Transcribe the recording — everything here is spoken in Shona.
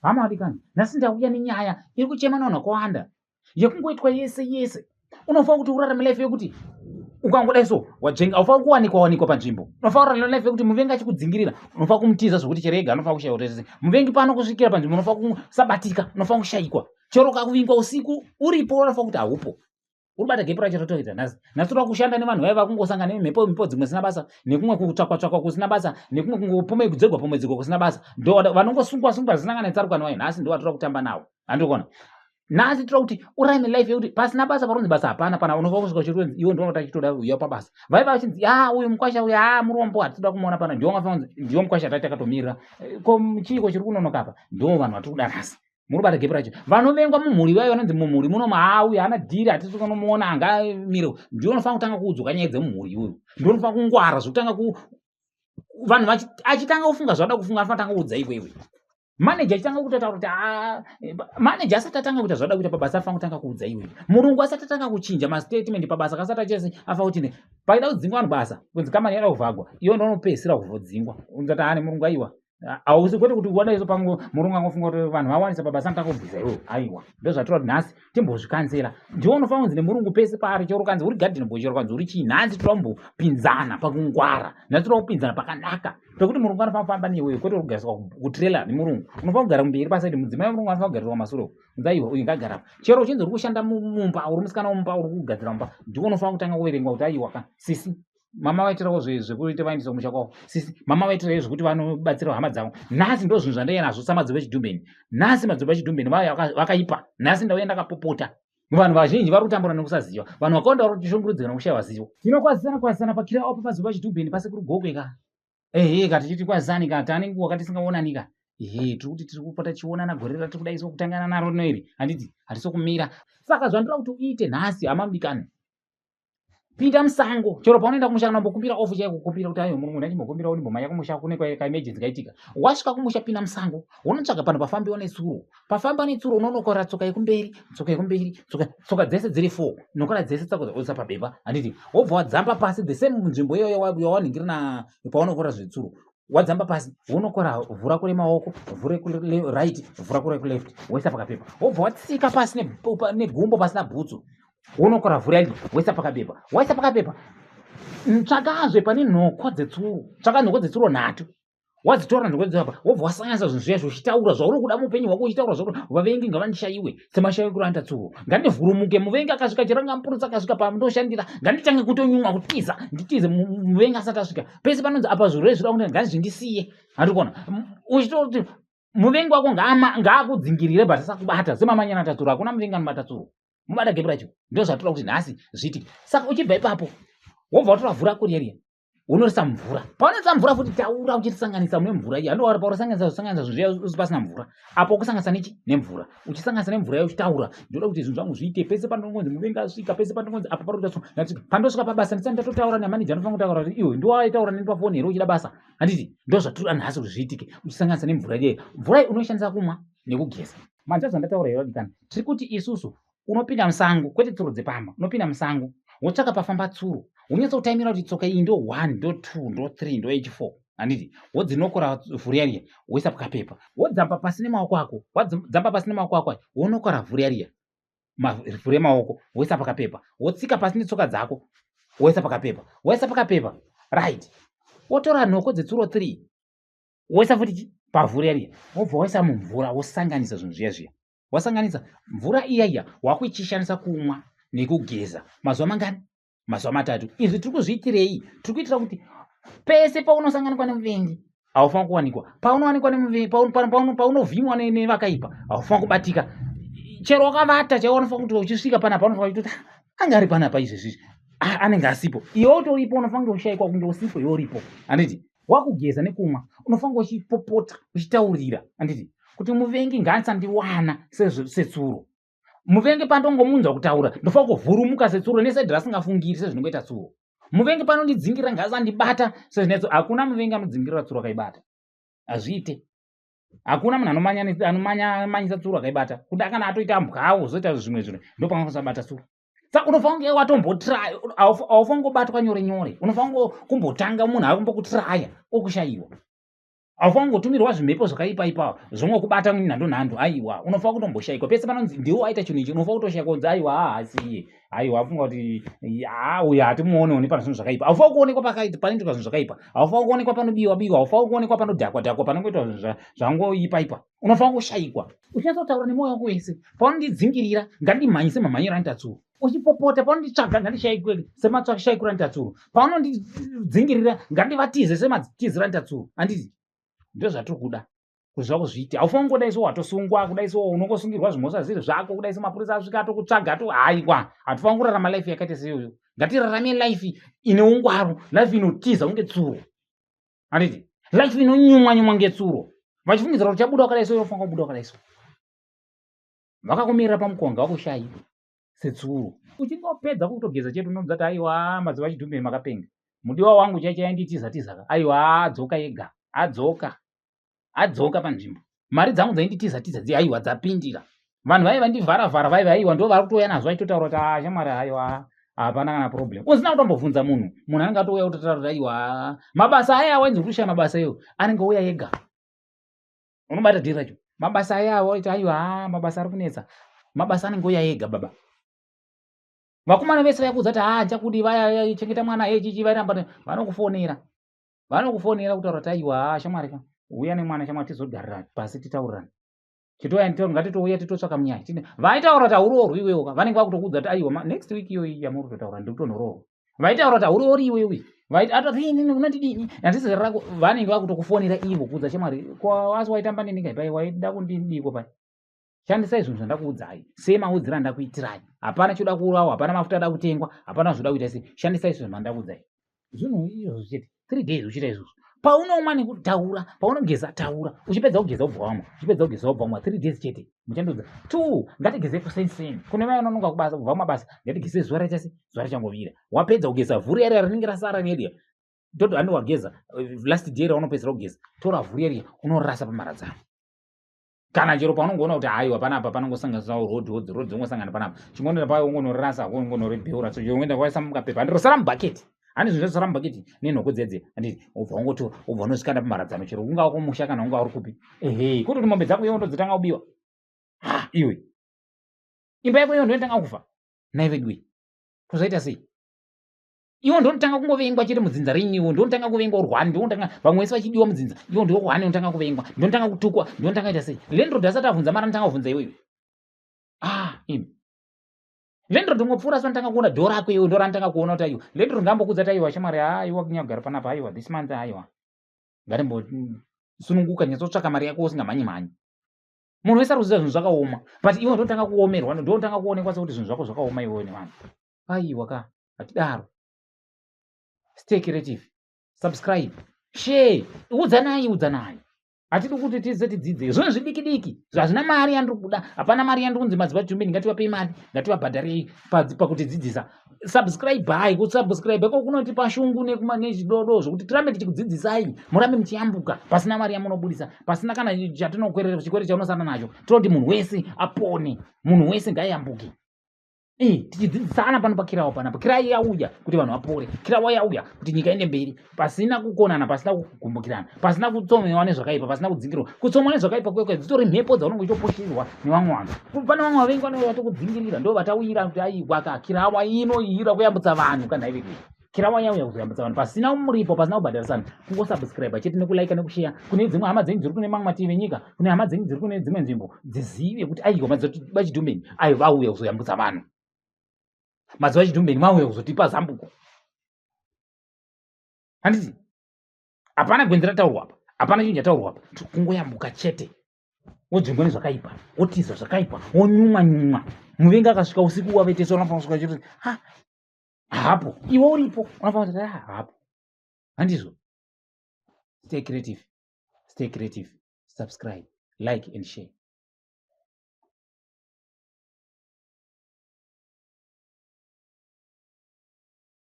Hama vadikani, nhasi ndauya nenyaya iri kuchema nevanhu vakawanda yekungoitwa yese yese. Unofanira kuti urarame life yekuti ukangodai so wadzvenga, haufaniri kuwanikwa wanikwa panzvimbo. Unofanira kurarama life yekuti muvengi achikudzingirira unofanira kumutiza zvekuti chero ega anofanira kushaiwa kuti muvengi pano kusvikira panzvimbo unofanira kusabatika, unofanira kushayikwa. Chero ukavingwa usiku uripo unofanira kuti haupo. Uri bata gepu racho ratoita nhasi. Nhasi toda kushanda nevanhu vaiva vakungosangana nemhepo mhepo dzimwe zisina basa, nekumwe kutsvakwa tsvakwa kusina basa, nekumwe kungopomedzegwa pomedzegwa kusina basa. Ndo vanongosungwa sungwa zvisina kana tsarukano vaye. Nhasi ndo vatoda kutamba navo. Handikona. Nhasi toda kuti urarame life yekuti pasina basa parunzi basa hapana pana unofanira kusvika uchitonzi iwe ndiwo tachitoda uya pabasa. Vaiva vachinzi ya uyu mukwasha uyu ha murombo hatitoda kumuona pana ndiwo ngafanzi ndiwo mukwasha tati takatomirira. Ko chiiko chiri kunonoka apa? Ndo vanhu vatiri kuda nhasi. Murubata gepu racho. Vanovengwa mumhuri vayo vanonzi mumhuri muno maauya haana dhiri hatisi kunomuona angamire. Ndiwo unofanira kutanga kuudzwa nyaya dzemumhuri iyoyo. Ndiwo unofanira kungwara zvekutanga ku vanhu achitanga kufunga zvavada kufunga anofanira kutanga kuudza iwewe. Manager achitanga kutotaura kuti manager asati atanga kuita zvavada kuita pabasa anofanira kutanga kuudza iwewe. Murungu asati atanga kuchinja mastatement pabasa kasati achese afanira kuti paida kudzingwa vanhu basa kunzi kambani yada kuvhagwa iwe ndiwo unopedzisira kuvodzingwa. Unzati ane murungu aiwa hausi kwete kuti wada iso pamwe murungu angofunga kuti vanhu vawanisa pabasa anotanga kubvisa iwewe. Aiwa, ndozvatora kuti nhasi timbozvikanzela. Ndiwe unofanira kunzi nemurungu pese paari chero ukanzi uri garden boy chero ukanzi uri chii, nhasi toda kumbopinzana pakungwara, nhasi toda kupinzana pakanaka pekuti murungu anofanira kufamba newewe kwete uri kugariswa kutrailer nemurungu. Unofanira kugara kumberi pasaidi, mudzimai wemurungu anofanira kugariswa kumasure uko. Unzi aiwa uyu ngagara apa. Chero uchinzi uri kushanda mumba, uri musikana wemumba, uri kugadzira mumba, ndiwe unofanira kutanga kuverengwa kuti aiwa ka sisi mama vaitirawo zvekuti vaendesa kumusha kwavo, sisi mama vaitirawo zvekuti vanobatsira hama dzavo. Nhasi ndo zvinhu zvandaiya nazvo samadzibaba echidhumbeni. Nhasi madzibaba echidhumbeni vaya vakaipa. Nhasi ndauya ndakapopota. Vanhu vazhinji vari kutambura nekusaziva. Vanhu vakawanda vari kushungurudzika nekushaiwa zivo. Tinokwazisana kwazisana pakira apo madzibaba echidhumbeni pasekuru Gokwe ka. Ehe ka tichiti kwazisani ka tane nguva katisingaonani ka. Ehe tiri kuti tiri kupota tichionana gore ratiri kuda isu kutangana naro rino iri. Handiti hatisi kumira. Saka zvandinoda kuti uite nhasi hama mudikani. Pinda musango chero paunoenda kumusha kana kumbokumbira off chaiko kukumbira kuti ayo murungu ndachimbokumbira ndimbomhanya kumusha kune ka emergency kaitika. Wasvika kumusha pinda musango unotsvaga panhu pafambiwa netsuro. Pafamba netsuro unonokora tsoka yekumberi, tsoka yekumberi, tsoka, tsoka dzese dziri 4. Nokora dzese tsoka dzoisa pabepa handiti. Wobva wadzamba pasi the same nzvimbo iyoyo yawanhingira na paunokora zvetsuro. Wadzamba pasi wonokora vhu rako remaoko, vhu right, vhu rako rekuleft woisa pakapepa. Wobva watsika pasi negumbo pasina bhutsu. Wonokora vhu racho woisa pakapepa. Waisa pakapepa tsvakazve pane nhoko dzetsuro. Tsvaka nhoko dzetsuro 3. Wadzitora nhoko dzetsuro apa wobva wasanganisa zvinhu zviya uchitaura zvauri kuda muupenyu hwako, uchitaura zvauri vavengi ngavandishaiwe semashaikiro anoita tsuro. Ngandivhurumuke muvengi akasvika chero angamupurisa akasvika pandoshandira nganditange kutonyumwa kutiza nditize muvengi asati asvika. Pese panonzi apa zvirwere zviri kuenda ngazvindisiye. Handiri kuona uchitoti muvengi wako ngaakudzingirire but asakubata semamanyana anoita tsuro. Hakuna muvengi anobata tsuro. Mubata gepu racho. Ndozvatoda kuti nhasi zviitike. Saka uchibva ipapo wobva watora vhu rako riya riya unorisa mvura. Paunorisa mvura futi taura uchirisanganisa mune mvura iya. Ndowari paunosanganisa sanganisa zvinhu zviya usi pasina mvura. Apo ukusanganisa nechi nemvura. Uchisanganisa nemvura iya uchitaura ndinoda kuti zvinhu zvangu zviite pese pandinongonzi muvengi asvika, pese pandinongonzi apa pari kuita so. Ndati pandosvika pabasa ndisati ndatotaura namanager anofanira kutaura kuti iwe ndiwe waitaura neni pafoni here uchida basa. Handiti ndozvatinoda nhasi kuti zviitike. Uchisanganisa nemvura iya. Mvura iyi unoishandisa kumwa nekugeza. Manzwa zvandataura here vadikani? Tiri kuti isusu unopinda musango kwete tsuro dzepamba. Unopinda musango wotsvaka pafamba tsuro wonyatsotaimira kuti tsoka iyi ndo 1 ndo 2 ndo 3 ndo 4 handiti. Wodzinokora vhu riya riya woisa pakapepa. Wodzamba pasi nemaoko ako. Wadzamba pasi nemaoko ako aya wonokora vhu riya riya mavhu remaoko woisa pakapepa. Wotsika pasi netsoka dzako woisa pakapepa. Waisa pakapepa right. Wotora nhoko dzetsuro 3 woisa futi pavhu riya riya wobva waisa mumvura wosanganisa zvinhu zviya zviya. Wasanganisa mvura iya iya wakuichishandisa kumwa nekugeza mazuva mangani? Mazuva 3. Izvi tiri kuzviitirei? Tiri kuitira kuti pese paunosanganikwa nemuvengi haufaniri kuwanikwa. Paunowanikwa nemuvengi, paunovhimwa nevakaipa haufaniri kubatika. Chero wakavata chaiwo unofanira kuti uchisvika panapa unofanira kuti anga ari panapa izvezvi anenge asipo. Iwe utoripo unofanira kunge ushaikwa kunge usipo iwe uripo. Handiti? Wakugeza nekumwa unofanira uchipopota uchitaurira handiti kuti muvengi ngaasandiwana setsuro. Muvengi pandongomunzwa kutaura ndofanira kuvhurumuka setsuro nesaidhi rasingafungiri sezvinongoita tsuro. Muvengi panondidzingira ngaasandibata sezvinetso. Hakuna muvengi anodzingirira tsuro akaibata. Hazviite. Hakuna munhu anomanyisa tsuro akaibata. Kuda kana atoita mbwawo zvoita zvimwe zvinhu ndopangasabata tsuro. Saka unofanira kunge watombotry, haufaniri kungobatwa nyore nyore. Unofanira kumbotanga munhu akumbokutraya okushayiwa. Haufaniri kungotumirwa zvimhepo zvakaipa ipa zvongokubata nhando nhando. Aiwa, unofanira kutomboshaikwa pese panonzi ndiwo waita chinhu ichi, unofanira kutoshaikwa kunzi aiwa, haasi iye. Aiwa, afunga kuti uyu hatimuoneoni pane zvinhu zvakaipa. Haufaniri kuonekwa panoitwa zvinhu zvakaipa, haufaniri kuonekwa panobiwa biwa, haufaniri kuonekwa panodhakwa dhakwa, panongoitwa zvinhu zvangoipa ipa. Unofanira kushaikwa uchinyatsotaura nemwoyo wako wese. Paunondidzingirira, ngandimhanyise mamhanyiro anoita tsuro. Uchipopota, paunonditsvaga, ngandishaikwe sematsvashaikura anoita tsuro. Paunondidzingirira, ngandivatize sematiziro anoita tsuro. Handiti ndozvatiri kuda kuti zvako zviite? Haufaniri kungodai so watosungwa, kudai so unongosungirwa zvimhosva zviri zvako, kudai so mapurisa asvika atokutsvaga to. Haiwa, hatifaniri kurarama life yakaita seiyoyo. Ngatirarame life ine ungwaru, life inotiza kunge tsuro, handiti? Life inonyumwa nyumwa ngetsuro, vachifungidzira kuti chabuda wakadai so, unofanira kubuda wakadai so. Vakakumirira pamukonga wakushayi setsuro. Uchinge wapedza kutogeza chete, unonzwa kuti aiwa, mazuva achidhumbe makapenga, mudiwa wangu chai chainditiza tiza ka, aiwa, adzoka ega, adzoka, adzoka panzvimbo. Mari dzangu dzainditiza tiza dzi, aiwa, dzapindira. Vanhu vaiva ndivhara vhara vaiva, aiwa, ndo vari kutouya nazvo, vachitotaura kuti a shamwari, aiwa, hapana kana problem. Usina kutombobvunza munhu, munhu anenge atouya kutotaura kuti aiwa, mabasa aya wainzi kuti ushaya mabasa iyo, anenge ouya ega. Unobata dhiri racho, mabasa aya waiti aiwa, mabasa ari kunetsa, mabasa anenge ouya ega. Baba, vakomana vese vaikuudza kuti ha chakudi vaya chengeta mwana he chichi, vairamba, vanokufonera, vanokufonera kutaura kuti aiwa, shamwari ka, uya nemwana shamwari, tizogarira pasi titaurirane. Chitouya, ngatitouya titotsvaka munyaya. Vaitaura kuti hauroorwi iwewo ka, vanenge vakutokuudza kuti aiwa, next week iyoyi yamuri kutotaura ndiri kutonoroorwa. Vaitaura kuti hauroori iwewe, unondidini, handisi zera rako, vanenge vakutokufonera ivo kuudza shamwari, asi waitamba neni kai, waida kundidiko pai. Shandisai zvinhu zvandakuudzai semaudziro andakuitirai. Hapana choda kuurawa, hapana mafuta ada kutengwa, hapana zvoda kuita sei. Shandisai zvinhu zvandakuudzai, zvinhu izvozvo chete. 3 days uchiita izvozvo, paunomwa nekutaura, paunogeza taura, uchipedza kugeza ubva wamwa, uchipedza kugeza ubva wamwa. 3 days chete muchandudza. Two, ngatigeze kusenseni. Kune vaya vanononga kubasa, kubva kumabasa, ngatigeze zuva raita se zuva richangovira. Wapedza kugeza, vhuri yariya rinenge rasara neriya toto handi wageza last day raunopedzera kugeza, tora vhuri yariya unorasa pamaradzano kana chero paunongoona kuti haiwa, panapa panongosanganisa road, road dzongosangana panapa, chingondoenda payo, ungonorasa, ungonoribheura. So chongoenda kwaisa mukapepa, handirosara mubhaketi, handi zvinhu zvosara mubhaketi nenhoko dzedze, handiti? Ubva ungotora, ubva unozvikanda pamaradzano, chero ungava kumusha kana ungava uri kupi. Ehe, kutoti mombe dzako iwe ndodzotanga kubiwa. Ha, iwe, imba yako iyo ndonotanga kufa. Nai vedu, tozoita sei? Iwo ndonotanga kungovengwa chete mudzinza renyu. Iwo ndonotanga kuvengwa urwani, ndonotanga vamwe vese vachidiwa mudzinza, iwo ndiwo hwani unotanga kuvengwa, ndonotanga kutukwa, ndonotanga ita sei. Landlord asati abvunza mari, anotanga kubvunza iwewe. Ah, imi, landlord ungopfuura asi anotanga kuona door rako iwe, ndo ranotanga kuona kuti aiwa, landlord ngambokudza kuti aiwa shamwari, aiwa, kunyagara panapa, aiwa, this month, aiwa, ngatimbosununguka, nyatsotsvaka mari yako usingamhanyi mhanyi. Munhu wese ari kuziva zvinhu zvakaoma, but iwe ndotanga kuomerwa, ndotanga kuonekwa sekuti zvinhu zvako zvakaoma iwewe nevanhu. Aiwa ka, hatidaro. Stay creative, subscribe, share, udzanai, udzanai. Hatidi kuti tize tidzidze zvinhu zvidiki diki zvazvina mari yandiri kuda. Hapana mari yandiri kunzi madziva tumbeni, ngativapei mari, ngativabhadharei pakutidzidzisa. Subscribe hai, kusubscribe ko kunotipa shungu nechidodo zvokuti tirambe tichikudzidzisai, murambe muchiyambuka pasina mari yamunobudisa, pasina kana chatinokwerera, chikwere chaunosana nacho. Tinoti munhu wese apone, munhu wese ngaayambuke. Tichidzidzisana pano pakirawa panapa. Kirai yauya kuti vanhu vapore, kirawa yauya kuti nyika ende mberi, pasina kukonana, pasina kugumbukirana, pasina kutsomewa nezvakaipa, pasina kudzingirwa. Kutsomwa nezvakaipa kwekwe dzitori mhepo dzaunenge uchitopushirwa nevamwe vanhu. Pane vamwe vavengi vanenge vatokudzindirira, ndo vatawira kuti aiwa ka, kirawa ino ira kuyambutsa vanhu kana ive kirawa yauya kuzoyambutsa vanhu pasina muripo, pasina kubhadharisana, kungosubscribe chete nekulike nekushare kune dzimwe hama dzenyu dziri kune mamwe mativi enyika, kune hama dzenyu dziri kune dzimwe nzvimbo, dzizive kuti aiwa, madziva chidhumbeni ayo vauya kuzoyambutsa vanhu, madziva chidhumbeni vauya kuzotipa zambuko. Handiti hapana gwenzi rataurwa apa, hapana chinhu chataurwa apa, kungoyambuka chete. Wodzvengwa nezvakaipa, wotiza zvakaipa, wonyumwa nyumwa. Muvengi akasvika usiku wavetesa, unofanira kusvika chete, ha, hapo iwe uripo, unofanira kuti ha, hapo. Handizvo? Stay creative, stay creative, subscribe, like and share.